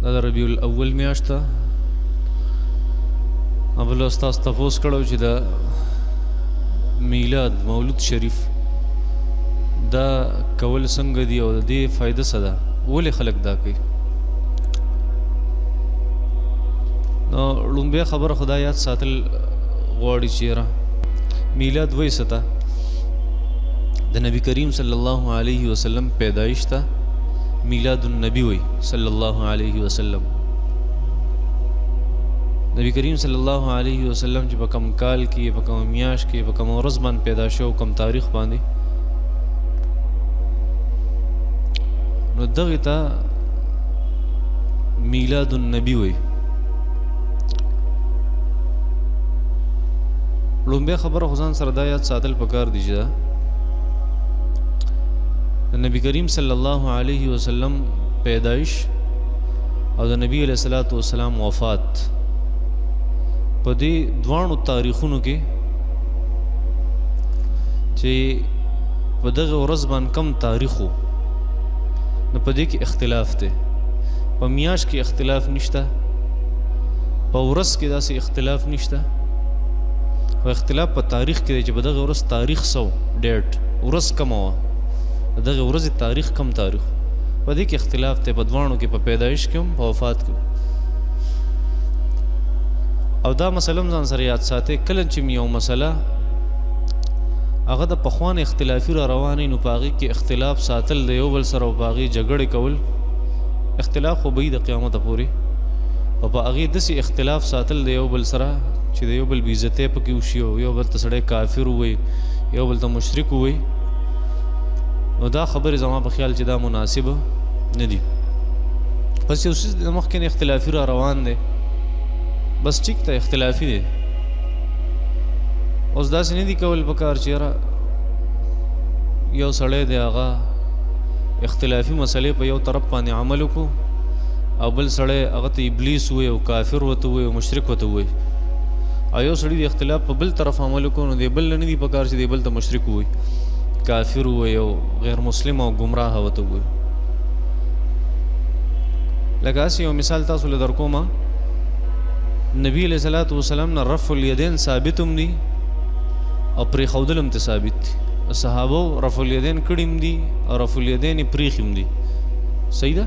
دا د ربیع الاول میاشت ده. بل استاد تپوس کړو چې د میلاد مولود شریف دا کول څنګه دی او د دې فایده څه ده، ولې خلک دا کوي؟ نو لومبه خبره خدای یاد ساتل غواړي چې را میلاد وایي څه ته؟ د نبی کریم صلی الله علیه وسلم پیدایش ته میلاد النبی وایي صلی الله علیه وسلم. نبی کریم صلی الله علیه وسلم چې په کوم کال کې، په کوم میاشت کې، په کوم ورځ باندې پیدا شو، کوم تاریخ باندې، نو دغه ته میلاد النبی وایي. لومبه خبره خو ځان سره دا یاد ساتل پکار دي چې د نبی کریم صلی الله علیه وسلم پیدایش او د نبی علیه الصلاۃ والسلام وفات په دې دواړو تاریخونو کې چې په دغه ورځ باندې کم تاریخ وو، نو په دې کې اختلاف دی. په میاشت کې اختلاف نشته، په ورځ کې داسې اختلاف نشته، خو اختلاف په تاریخ کې دی چې په دغه ورځ تاریخ څه و، ډیټ ورځ کومه وه، د دغې ورځې تاریخ کم تاریخ، په دې کې اختلاف دی په دواړو کې، په پیدایش کې هم په وفات کې. او دا مسله هم ځان سره یاد ساتئ، کله چې یو مسله هغه د پخواني اختلافي را روانې، نو په هغې کې اختلاف ساتل د یو بل سره او په هغې جګړې کول، اختلاف خو به وي د قیامته پورې، او په هغې داسې اختلاف ساتل د یو بل سره چې د یو بل بېعزتۍ پکې وشي او یو بل ته سړی کافر ووایي، یو بل ته مشرک ووایي، نو دا خبرې زما په خیال چې دا مناسبه نه دي. بس یو څیز د مخکې نه اختلافي را روان دی، بس ټیک ته اختلافي دی. اوس داسې نه دي کول پکار چې یاره یو سړی دی هغه اختلافي مسلې په یو طرف باندې عمل وکړو او بل سړی هغه ته ابلیس ووایي او کافر ورته ووایي او مشرک ورته ووایي، او یو سړی د اختلاف په بل طرف عمل وکړو، نو دی بل نه دي پکار چې دی بل ته مشرک ووایي، کافر ووایي او غیر مسلم او ګمراه ورته ووایي. لکه هسې یو مثال تاسو له در کومه، نبی علیه الصلاة والسلام نه رفع الیدین ثابت هم دي او پرېښودل هم ته ثابت دي. صحابو رفع الیدین کړي هم دي او رفع الیدین یې پرېښي هم دي. صحیح ده؟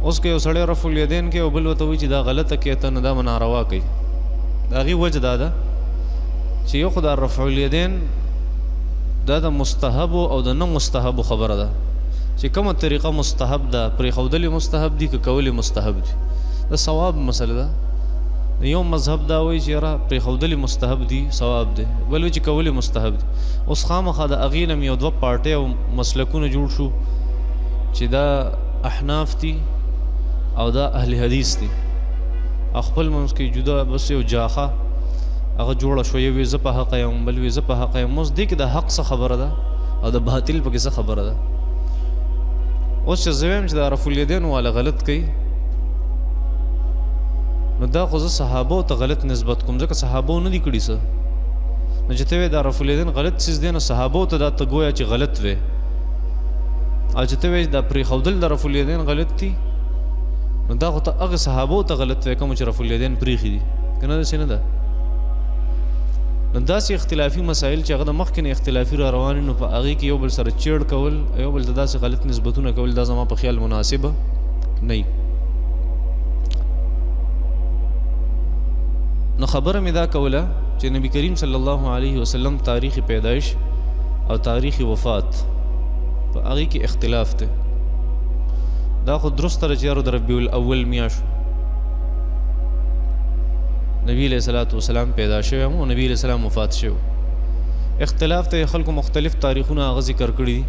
اوس که یو سړی رفع الیدین کوي او بل ورته وایي چې دا غلطه کوې ته، نو دا به ناروا کوي. د هغې وجه دا ده چې یو خو دا رفع الیدین دا د مستحبو او د نه مستحبو خبره ده، چې کومه طریقه مستحب ده، پرېښودل یې مستحب دي که کول یې مستحب دي، د ثواب مسله ده. یو مذهب دا وایي چې یاره پرېښودل یې مستحب دي ثواب دی، بل وایي چې کول یې مستحب دي. اوس خامخا د هغې نه یو دوه پارټۍ او مسلکونه جوړ شو چې دا احناف دي او دا اهل حدیث دي، او خپل منځ کې جدا بس یو جاخه هغه جوړه شوه، یو وایي زه په حقه یم، بل وایي زه په حقه یم. اوس دې کې د حق څه خبره ده او د باطل پکې څه خبره ده؟ اوس چې زه وایم چې دا رفع الیدین والا غلط کوي، نو دا خو زه صحابو ته غلط نسبت کوم، ځکه صحابو نه دي کړي څه. نو چې ته وایې دا رفع الیدین غلط څیز دی، نو صحابو ته دا ته ګویا چې غلط وې، او چې ته وایې دا پرېښودل د رفع الیدین غلط دي، نو دا خو ته هغه صحابو ته غلط وې کوم چې رفع الیدین پرېښي دي، که نه داسې نه ده؟ نو داسې اختلافي مسایل چې هغه د مخکې نه اختلافي را روان دي، نو په هغې کې یو بل سره چیړ کول او یو بل ته داسې غلط نسبتونه کول، دا زما په خیال مناسبه نه وي. نو خبره مې دا کوله چې نبی کریم صلی الله علیه وسلم تاریخ پیدایش او تاریخ وفات په هغې کې اختلاف دی. دا خو درسته ده چې یاره د ربیع الاول میاشت نبی علیه الصلاة والسلام پیدا شوی او نبی علیه السلام وفات شوی. اختلاف ته خلکو مختلف تاریخونه هغه ذکر کړي دي،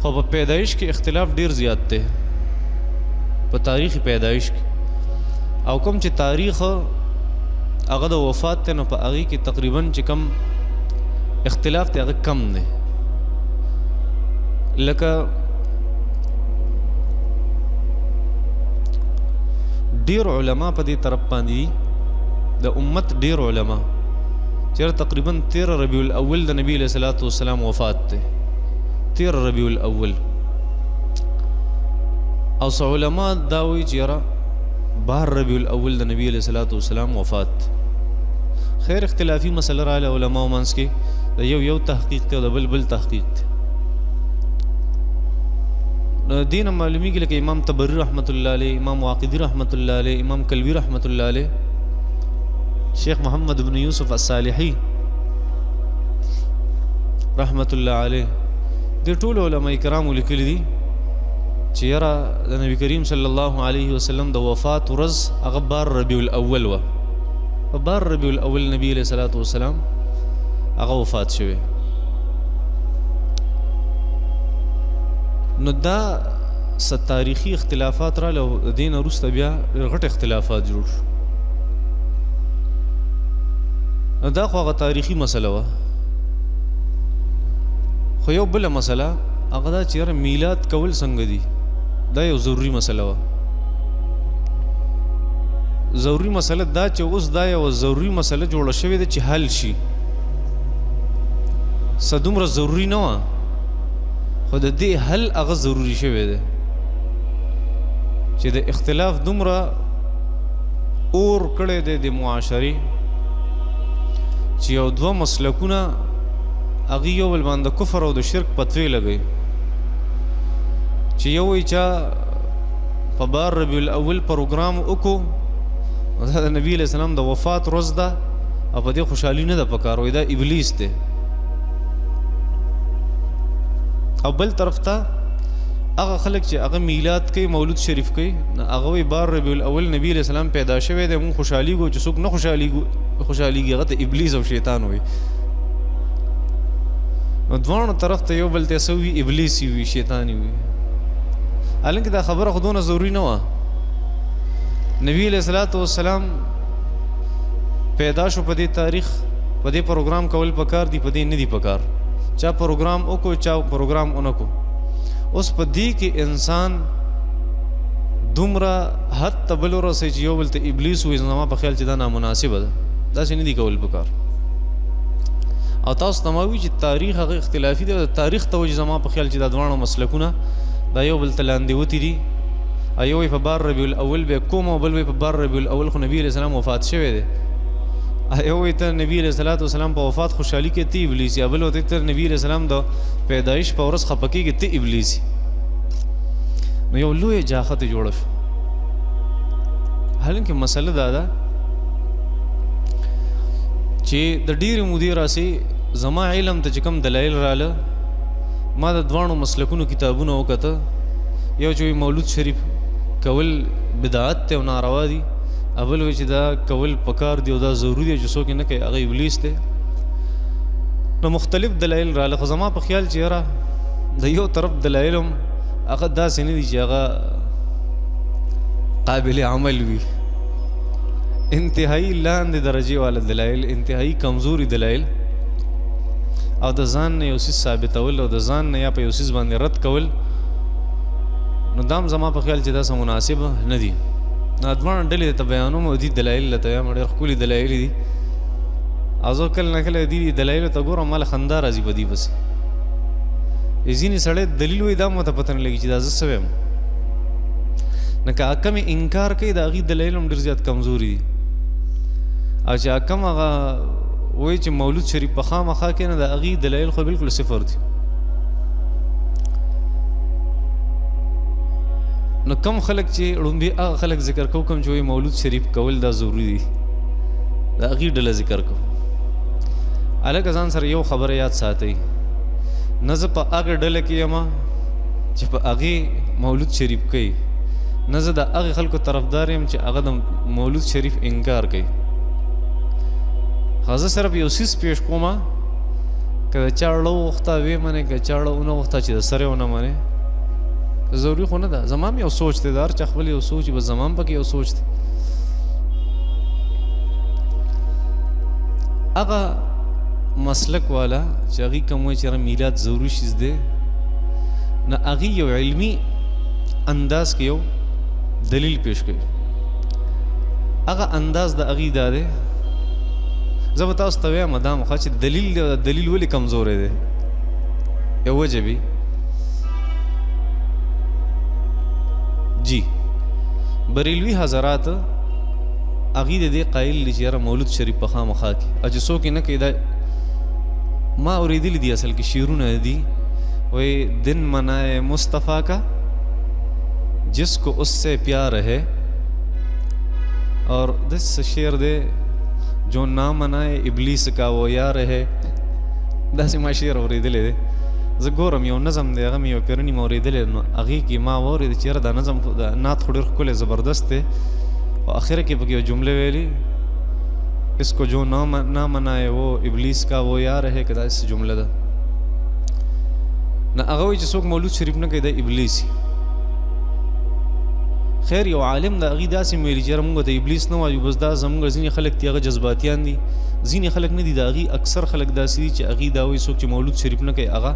خو په پیدایش کې اختلاف ډیر زیات دی، په تاریخ پیدایش کې. او کوم چې تاریخ هغه د وفات دی، نو په هغې کې تقریبا چې کم اختلاف دی هغه کم دی. لکه ډیر علما په دې طرف باندې دي، د امت ډیر علما چېرې تقریبا 13 ربیع الاول د نبی علیه الصلاة والسلام وفات دی، 13 ربیع الاول. او څه علما دا وایي چې یاره 12 ربیع الاول د نبی علیه الصلاة والسلام وفات. خیر اختلافي مسله راغله علماو منځ کې، د یو یو تحقیق دی او د بل بل تحقیق دی. نو دې نه معلومیږي لکه امام طبري رحمة الله علیه، امام واقدي رحمة الله علیه، امام کلبي رحمة الله علیه، شیخ محمد بن یوسف الصالحي رحمة الله علیه، دې ټولو علماء کرامو لیکلي دي چې یاره د نبی کریم صلی الله علیه وسلم د وفات ورځ هغه 12 ربیع الاول وه. په 12 ربیع الاول نبی علیه الصلاة والسلام هغه وفات شوی. نو دا څه تاریخي اختلافات راغله او د دې نه وروسته بیا ډېر غټ اختلافات جوړ شو. نو دا خو هغه تاریخي مسله وه. خو یو بله مسله هغه دا چې یاره میلاد کول څنګه دي، دا یو ضروري مسله وه. ضروري مسله دا چې اوس دا یوه ضروري مسله جوړه شوې ده چې حل شي، څه دومره ضروري نه وه، خو د دې حل هغه ضروري شوی دی چې د اختلاف دومره اور کړی دی د معاشرې چې یو دوه مسلکونه هغې یو بل باندې کفر او د شرک پتوې لګوي. چې یو وایي چا په 12 ربیع الاول پروګرام وکړو، دا د نبی علیه السلام د وفات ورځ ده او په دې خوشحالي نه ده پکار، وایي دا ابلیس دی. او بل طرف ته هغه خلک چې هغه میلاد کوي، مولود شریف کوي، هغه وایي 12 ربیع الاول نبی علیه السلام پیدا شوی دی، موږ خوشحالیږو، چې څوک نه خوشحالیږي هغه ته ابلیس او شیطان وایي. نو دواړو طرف ته یو بل ته څه وي، ابلیس وي، شیطان وي. حالانکه دا خبره خو دونه ضروري نه وه. نبی علیه الصلاة والسلام پیدا شو په دې تاریخ، په دې پروګرام کول پکار دي، په دې نه دي پکار. چا پروګرام وکړو، چا پروګرام ونه کړو. اوس په دې کې انسان دومره حد ته بل ورسوي چې یو بل ته ابلیس وایي، زما په خیال چې دا نامناسبه ده، داسې نه دي کول پکار. او تاسو ته ما وویل چې تاریخ هغه اختلافي دی، او د تاریخ ته وجې زما په خیال چې دا دواړه مسلکونه دا یو بل ته لاندې وتي دي. او یو وایي په 12 ربیع الاول به کوم، او بل وایي په 12 ربیع الاول خو نبی علیه السلام وفات شوی دی. یو وایي ته نبی علیه الصلاة والسلام په وفات خوشحالي کې ته ابلیس یې، بل وایي ته نبی علیه السلام د پیدایش په ورځ خفه کېږي ته ابلیس یې. نو یو لویه جاخه ترې جوړه شوه. حالانکه مسله دا ده چې د ډېرې مودې راسې زما علم ته چې کوم دلایل راله، ما د دواړو مسلکونو کتابونه وکته. یو چې وایي مولود شریف کول بدعت دی او ناروا دي، او بل وایي چې دا کول پکار دی او دا ضروري دی چې څوک یې نه کوي هغه ابلیس دی. نو مختلف دلایل راله. خو زما په خیال چې یاره د یو طرف دلایل هم هغه داسې نه دي چې هغه قابل عمل وي. انتهایی لاندې درجې والا دلایل، انتهایی کمزوري دلایل، او د ځان نه یو څیز ثابتول او د ځان نه یا په یو څیز باندې رد کول، نو دا هم زما په خیال چې دا څه مناسب نه دي. دا دواړه ډلې ته بیانوم او دي دلایل له ته وایم، ډېر ښکلي دلایل دي. او زه کله نه کله دې دلایلو ته ګورم، ما له خندا راځي په دې پسې. ځینې سړی دلیل وایي، دا ماته پته نه لګي چې دا زه څه وایم. نه که کوم انکار کوي د هغې دلایل هم ډېر زیات کمزوري دي. او چې کوم هغه وایي چې مولود شریف په خامخا کې نه، د هغې دلایل خو بالکل صفر دي. نو کم خلک چې ړومبی هغه خلک ذکر کوو کوم چې وایي مولود شریف کول دا ضروري دي، د هغې ډله ذکر کوو. هلکه ځان سره یو خبره یاد ساتئ، نه زه په هغې ډله کې یم چې په هغې مولود شریف کوي، نه زه د هغې خلکو طرفدار یم چې هغه د مولود شریف انکار کوي. خو زه صرف یو څیز پیش کوم، که د چا ړه وغوښته ویې منې، که چا ړه ونه غوښته چې د سره ونه منې، ضروري خو نه ده. زما هم یو سوچ دی، د هر چا خپل یو سوچ وي، بس زما هم پکې یو سوچ دی. هغه مسلک والا چې هغوی کوم وایي چې میلاد ضروري شیز دی، نو هغوی یو علمي انداز کې یو دلیل پیش کوي. هغه انداز د هغوی دا دی، زه به تاسو ته وایم دا مخه چې دلیل دی، دا دلیل ولې کمزوری دی، یو وجه وي. جی بریلوی حضرات هغوی د دې قایل دي چې یاره مولود شریف په خامخا کې، او چې څوک یې نه کوي، دا ما اورېدلي دي اصل کې شعرونه دي، وایي دن منائے مصطفیٰ کا جس کو اس سے پیار ہے، اور دس شعر دے جو نہ منائے ابلیس کا وہ یار ہے. داسې ما شعر اورېدلی دی. زه ګورم یو نظم دی، هغه مې یو پیرني مې اورېدلی، نو هغې کې ما واورېده چې یاره دا نظم خو دا نعت خو ډېر ښکلی زبردست دی، خو اخره کې پکې یو جمله ویلي اس کو جو نہ منائے وہ ابلیس کا وہ یار ہے، که داسې جمله ده. نه هغه وایي چې څوک مولود شریف نه کوي دا ابلیس. خیر یو عالم د هغې داسې ویلي چې یاره موږ ته ابلیس نه وایو، بس دا زموږ ځینې خلک دي هغه جذباتیان دي، ځینې خلک نه دي، د هغې اکثر خلک داسې دي چې هغې دا وایي څوک چې مولود شریف نه کوي هغه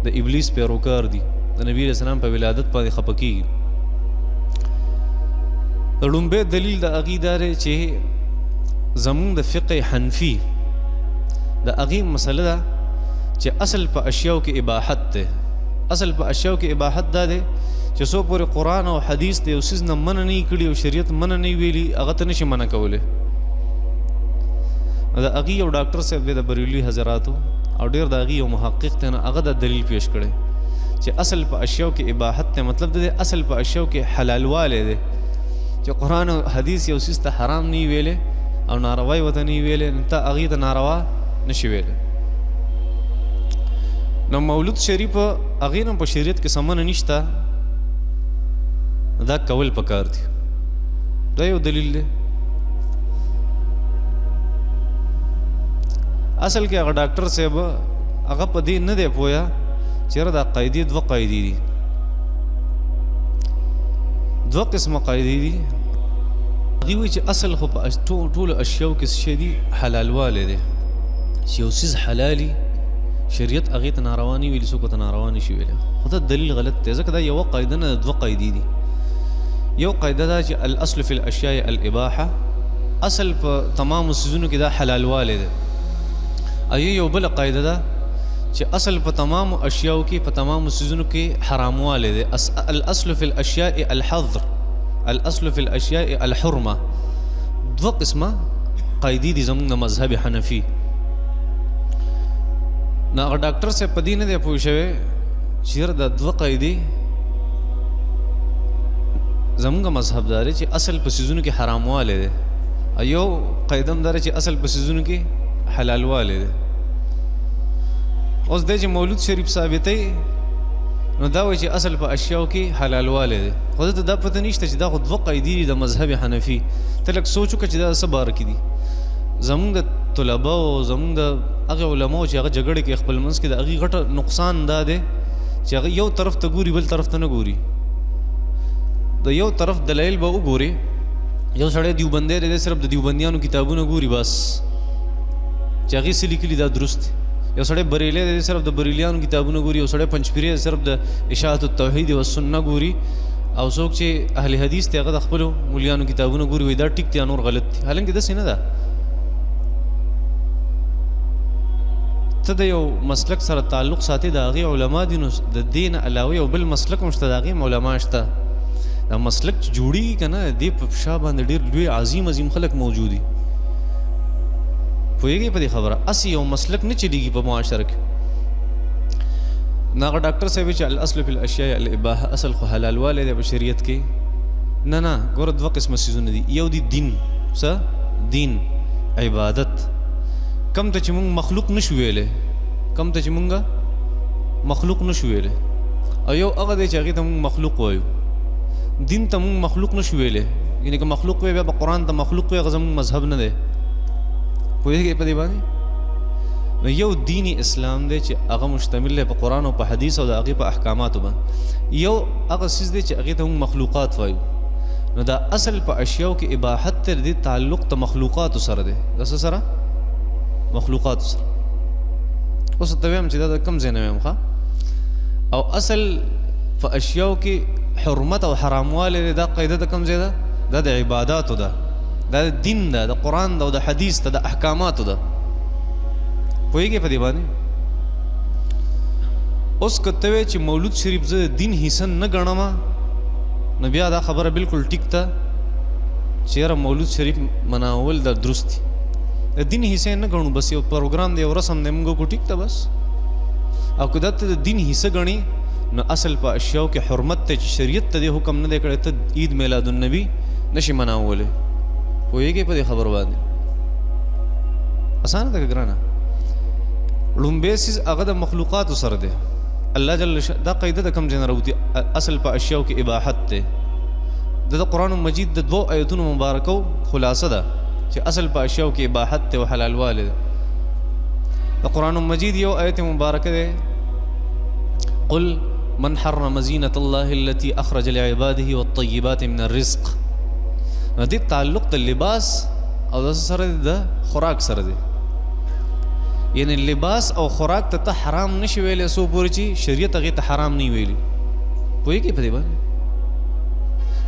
د ابلیس پیروکار دي، د نبي علیه السلام په ولادت باندې خفه کېږي. د لومبی دلیل د هغې دا دی چې زموږ د فقه حنفي د هغې مسله ده چې اصل په اشیاو کې اباحت دی. اصل په اشیاو کې اباحت دا دی چې څو پورې قرآن او حدیث د یو څیز نه منع نه کړي او شریعت منع نه ویلي هغه ته نشي منع کولی. د هغې یو ډاکټر صاحب دی د بریلوي حضراتو او ډېر د هغې یو محقق دی، نو هغه دا دلیل پیش کړی چې اصل په اشیاو کې اباحت دی، مطلب دا دی اصل په اشیاو کې حلالوالی دی، چې قرآن او حدیث یو څیز ته حرام نه ویلی او ناروا یې ورته نه ویلی، نو ته هغې ته ناروا نشي ویلی. نو مولود شریف هغې نه په شریعت کې څه منع نشته، دا کول پکار دي، دا یو دلیل دی. اصل کې هغه ډاکټر صاحب هغه په دې نه دی پوهه چې یاره دا قاعدې دوه قاعدې دي، دوه قسمه قاعدې دي. هغوی وایي چې اصل خو په ټولو اشیاو کې څه شی دي؟ حلالوالی دی، چې یو څیز حلالي شریعت هغې ته ناروا نه ویلي، څوک ورته ناروا نه شي ویلی. خو دا دلیل غلط دی، ځکه دا یوه قاعده نه ده، دوه قاعدې دي. یو قاعده دا چې الاصل فی الاشیاء الاباحه، اصل په تمامو څیزونو کې دا حلالوالی دی. او یو بله قاعده ده چې اصل په تمامو اشیاو کې په تمامو څیزونو کې حراموالی دی. الاصل فی الاشیاء الحظر، الاصل فی الاشیاء الحرمه. دوه قسمه قاعدې دي زموږ د مذهب حنفي. نو هغه ډاکټر صاحب په دې نه دی پوه شوی چې یاره دا دوه قاعدې زموږ مذهب دا دی چې اصل په څیزونو کې حراموالی دی، او یو قاعده هم دا ده چې اصل په څیزونو کې حلالوالی دی. اوس دی چې مولود شریف ثابتوي نو دا وایي چې اصل په اشیاو کې حلالوالی دی، خو ده ته دا پته نشته چې دا خو دوه قاعدې دي د مذهب حنفي. ته لږ سوچ وکړه چې دا څه باره کې دي. زموږ د طلباو زموږ د هغه علماو چې هغه جګړې کې خپل منځ کې د هغې غټه نقصان دا دی چې هغه یو طرف ته ګوري بل طرف ته نه ګوري. د یو طرف دلایل به وګوري، یو سړی دیوبندی دی صرف د دیوبندیانو کتابونه ګوري بس چې هغې څه لیکلي دا درست دی. یو سړی بریلی دی صرف د بریلیانو کتابونه ګوري، یو سړی پنجپیری دی صرف د اشاعت التوحید و سنه ګوري، او څوک چې اهل حدیث دی هغه د خپلو مولیانو کتابونه ګوري وایي دا ټیک دی نور غلط دی. حالانکه داسې نه ده. ته د یو مسلک سره تعلق ساتې د هغې علما دي، نو د دې نه علاوه یو بل مسلک هم شته د هغې هم علما شته. دا مسلک چې جوړېږي که نه دې په شا باندې ډېر لوی عظیم عظیم خلک موجود دي. پوهېږئ په دې خبره؟ هسې یو مسلک نه چلېږي په معاشره کې. نو هغه ډاکټر صاحب چې الاصل فی الاشیاء الاباحه، اصل خو حلالوالی دی په شریعت کې. نه نه، ګوره دوه قسمه څیزونه دي. یو دی دین، څه دین؟ عبادت، کم ته چې موږ مخلوق نشو ویلی، کم ته چې موږ مخلوق نشو ویلی، او یو هغه دی چې هغې ته موږ مخلوق وایو. دین ته موږ مخلوق نشو ویلی، یعنې که مخلوق وایي بیا به قرآن ته مخلوق وایي، هغه زموږ مذهب نه دی. پوهېږئ په دې باندې؟ نو یو دین اسلام دی چې هغه مشتمل دی په قرآن او په حدیث او د هغې په احکاماتو باندې. یو هغه څیز دی چې هغې ته موږ مخلوقات وایو. نو دا اصل په اشیاو کې اباحت تر دې تعلق د مخلوقاتو سره دی. د څه سره؟ مخلوقاتو سره. اوس ته وایم چې دا د کوم ځای نه وایم، ښه؟ او اصل په اشیاو کې حرمت او حراموالی دی، دا قاعده د کوم ځای ده؟ دا د عباداتو ده، دا د دین ده، د قرآن ده او د حدیث ده، د احکاماتو ده. پوهېږئ په دې باندې؟ اوس که ته وایې چې مولود شریف زه د دین حصه نه ګڼم، نو بیا دا خبره بالکل ټیک ده چې یاره مولود شریف مناول دا درست دي، د دین حصه نه ګڼو، بس یو پروګرام دی، یو رسم دی، موږ کو ټیک ده بس. او که دا ته د دین حصه ګڼي نو اصل په اشیاو کې حرمت ته چې شریعت ته دې حکم نه دی کړی، ته عید میلاد النبي نشي مناولی. پوهېږې په دې خبرو باندې؟ اسانه ده که ګرانه؟ لومبی څیز هغه د مخلوقاتو سره دی. الله جل دا قاعده د کوم ځای نه راوتي؟ اصل په اشیاو کې اباحت دی. د قرآن مجید د دوو آیتونو مبارکو خلاصه ده چې اصل په اشیاو کې اباحت دی او حلالوالی دی. د قرآن مجید یو آیت مبارکه دی، قل من حرم زینة الله التي اخرج لعباده والطیبات من الرزق. نو دې تعلق د لباس او د سره دی، د خوراک سره دی. یعنی لباس او خوراک ته ته حرام نشي ویلی څو پورې چې شریعت هغې ته حرام نه ویلي. پوهېږې په دې باندې؟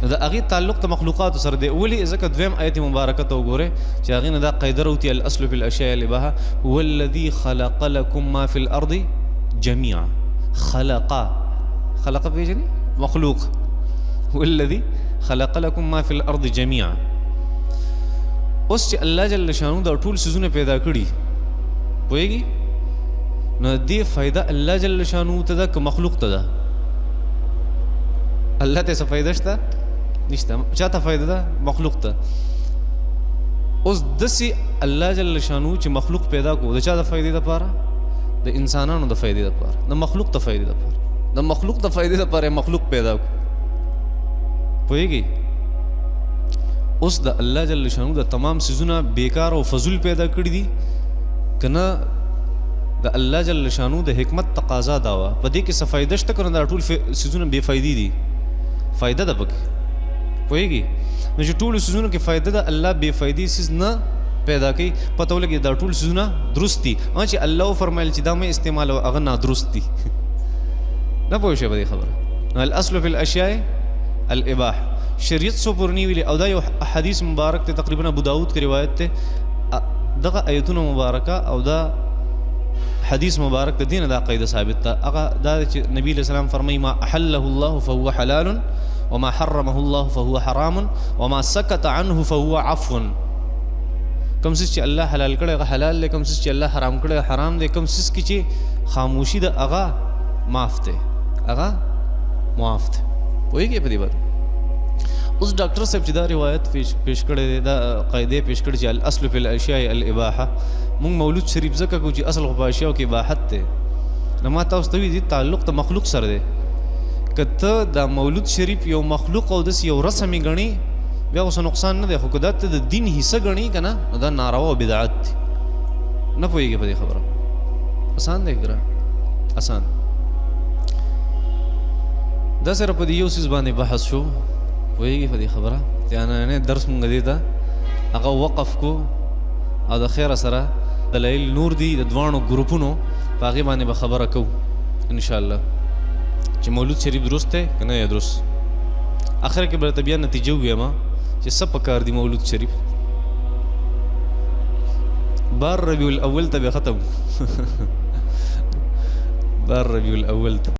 نو د هغې تعلق د مخلوقاتو سره دی. ولې؟ ځکه دویم آیت مبارکه ته وګورئ چې هغې نه دا قاعده راوتي، الاصل فی الاشیاء الاباحه هو الذي خلق لكم ما فی الارض جميعا. خلق، خلق پېژنې؟ مخلوق. هو الذي خلق لكم ما فی الارض جميعا. اوس چې الله جل شانه دا ټول څیزونه پیدا کړي، پوهېږي؟ نو دې فایده الله جل شانه ته ده که مخلوق ته ده؟ الله ته څه فایده شته؟ نشته. چا ته فایده ده؟ مخلوق ته. اوس داسې الله جل شانه چې مخلوق پیدا کو، د چا د فایدې دپاره؟ د انسانانو د فایدې دپاره، د مخلوق د فایدې دپاره، د مخلوق د فایدې دپاره مخلوق پیدا کو. پوهېږي؟ اوس د الله جل شانه د تمام څیزونه بیکار او فضول پیدا کړي دي که نه؟ د الله جل شانه د حکمت تقاضا دا وه، په دې کې څه فایده شته که نه؟ دا ټول څیزونه بې فایدې دي، فایده ده پکې. پوهېږي؟ نو چې ټولو څیزونو کې فایده ده، الله بې فایدې څیز نه پیدا کوي. پته ولګي دا ټول څیزونه درست دي، چې الله وفرمایل چې دا مې استعمالوه، هغه نادرست دي. نه پوه شوې په دې خبره؟ نو الاصل فی الاشیاء الاباحه. شریعت څو پورې نه ویلي. او دا یو حدیث مبارک دی، تقریبا ابو داود کې روایت دی. دغه ایتونه مبارکه او دا حدیث مبارک د دین دا قاعده ثابت ده. هغه دا چې نبی علیہ السلام فرمایي ما احله الله فهو حلال وما حرمه الله فهو حرام وما سكت عنه فهو عفو. کوم څه چې الله حلال کړی هغه حلال دی، کوم څه چې الله حرام کړی حرام دی، کوم څه کې چې خاموشي ده هغه معاف دی، هغه معاف دی. پوهېږئ په دې باندې؟ اوس ډاکټر صاحب چې دا روایت پیش کړی دی، دا قاعده پیش کړې چې الاصل فی الاشیاء الاباحه. موږ مولود شریف ځکه کوو چې اصل خو په اشیاو کې اباحت دی. نو ما تاسو ته ویلي تعلق د مخلوق سره دی. که ته دا مولود شریف یو مخلوق او داسې یو رسم یې ګڼې، بیا خو څه نقصان نه دی، خو که دا ته د دین حصه ګڼې که نه، نو دا ناروا او بدعت دی. نه پوهېږې په دې خبره؟ اسان دی ګران، اسان. دا سره په دې یو څیز باندې بحث شو. پوهېږې په دې خبره؟ یعنې درس مونږ دې ته هغه وقف کو او د خیره سره دلایل نور دي د دواړو ګروپونو په هغې باندې به خبره کوو انشاءالله چې مولود شریف درست دی که نه دی درست. اخر کې به درته بیا نتیجه ووایم چې څه پکار دي مولود شریف. بار ربیع الاول ته به ختم، بار ربیع الاول ته.